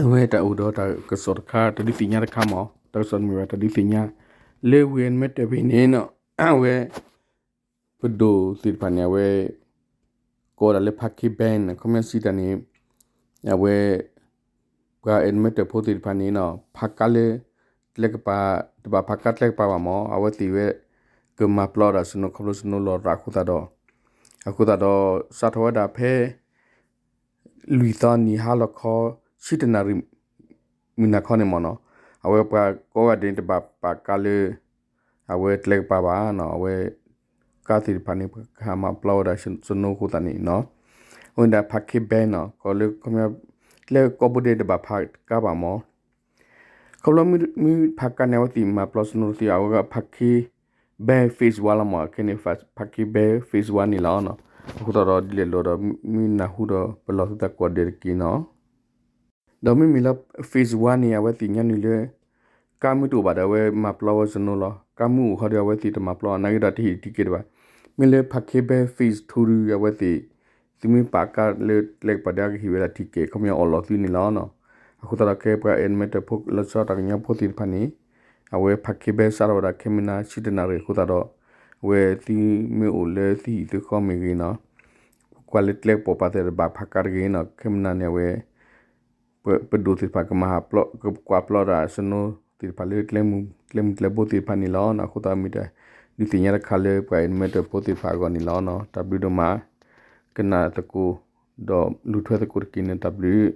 အဝဲတၢ်အိၣ်ဒီးတၢ်ကစီၣ်တခါ တၢ်ဒုးသ့ၣ်ညါတခါမး တၢ်ကစီၣ်မ့ၢ်ဝဲတၢ်ဒုးသ့ၣ်ညါ လၢဝ့ၢ်အဲၣ်ဒမၢတၢၢ်ဖဲန့ၣ်နီၤ အဝဲ ပဒိၣ်သ့ၣ်တဖၣ်န့ၣ် အဝဲ ကိးဝဲဒၣ်လၢ Parkes Bend ခီပညီစံးတၢ်န့ၣ် အဝဲ ပှၤအဲၣ်ဒမၢတၢၢ်ဖိသ့ၣ်တဖၣ်န့ၣ်နီၤ ဖးကါလၢ ကျဲကပၤ တဘၣ်ဖးကါကျဲကပၤဘၣ်မး အဝဲသ့ၣ်ဝဲ ကမၤပျီဒၣ်စနိ ခီဖျိစနိလီၤရၣ်အဃိသတးဒီး အဃိသတးဒီး စးထီၣ်ဝဲဒၣ်ဖဲ လွံၢ်သီနံၤဟါလီၤခီ ဆံတၢနၣ်ရံၣ် မုၢ်နၤခီန့ၣ်မ့ၢ်နီၤ အဝဲပှၤကိးဂၤဒဲးန့ၣ် တဘၣ်ပာ်ကါလၢ အဝဲကျဲကပၤဘၣ်နီၤ အဝဲ ကါသ့ၣ်တဖၣ်န့ၣ် ကဟးမၤပျီဝဲဒၣ်စနိအဃိသတးန့ၣ်နီၤ အဝဲဒၣ် Parkes Bend နီၤ ကီးလၢ ကျဲကိးဘိဒဲးတဘၣ်ဖးကါဘၣ်မး ခီဖျိမ့ၢ်ဖးကါန့ၣ် အဝဲသ့ၣ်မၤပျီစနိသ့ၣ် အဝဲက Parkes Bend Phase One လီၤမး ခဲန့ၣ် Parkes Bend Phase One န့ၣ်လီၤ. အဃိသတးဒီးဒ်လဲၣ်လိၤဒီး မ့ၢ်နၢ်ဟူဒီးပလီၢ်သုသးကိးဂၤဒဲးတက့ၢ်နီၤ. ဒီးမ့မ့ၢ်လၢ Phase One န့ၣ် အဝဲသ့ၣ်ညါနုာ်လၢ ကါမ့ၢ်တအိၣ်ဘၣ်ဒီး အဝဲမၤပျီဝဲစနိလီၤ. ကါမ့ၢ်အိၣ်ဃီဒီး အဝဲသ့ၣ်တမၤပျီ နာ်က့ဒီးတဟ့ၣ်ထံက့ၤတဘၣ်. မ့ၢ်လၢ Parkes Bend Phase Two ဒီး အဝဲသ့ၣ် သုမ့ၢ်ပာ်ကါလၢကျဲကပၤဒီး အကဟ့ၣ်ဝဲဒၣ်ထံက့ၤ ခီပညီအီၣ်လီၤသုန့ၣ်လီၤ. အဃိသတးဒီးခဲပှၤ Edmonton ဖိလီၤဆီတၢ်ကညီဖိသ့ၣ်တဖၣ်န့ၣ် အဝဲ Parkes Bend စးထီၣ်ဝဲဒၣ်ခဲမုၢ်နၤ ဆံတၢနၣ်ရံၣ်အဃိသတးဒီး အဝဲသုမ့ၢ်အိၣ်လၢသုဟံၣ်သုဃီမ့ၢ်ဂ့ၤနီၤ ကွၢ်လၢကျဲကပၤသ့ၣ်တဘၣ်ဖးကါတဂ့ၤနီၤ ခဲမုၢ်နၤန့ၣ် အဝဲ ပဒိၣ်သ့ၣ်တဖၣ်ကမၤဟးပျီ ကကွၢ်ပျီဒၣ်စနိသ့ၣ်တဖၣ်လၢကျဲမုၢ်ကျဲဘိသ့ၣ်တဖၣ်န့ၣ်လီၤ. အဃိသတးမ့ၢ်တၢ်ဒုးသ့ၣ်ညါတခါလၢပှၤ Edmonton ဖိသ့ၣ်တဖၣ်အဂီၢ်န့ၣ်လီၤ. တၢ်ဘျုးဒိၣ်မး ကနၣ်သကိး ဒီးလူၤထွဲသကိးတက့ၢ်န့ၣ် တၢ်ဘျုး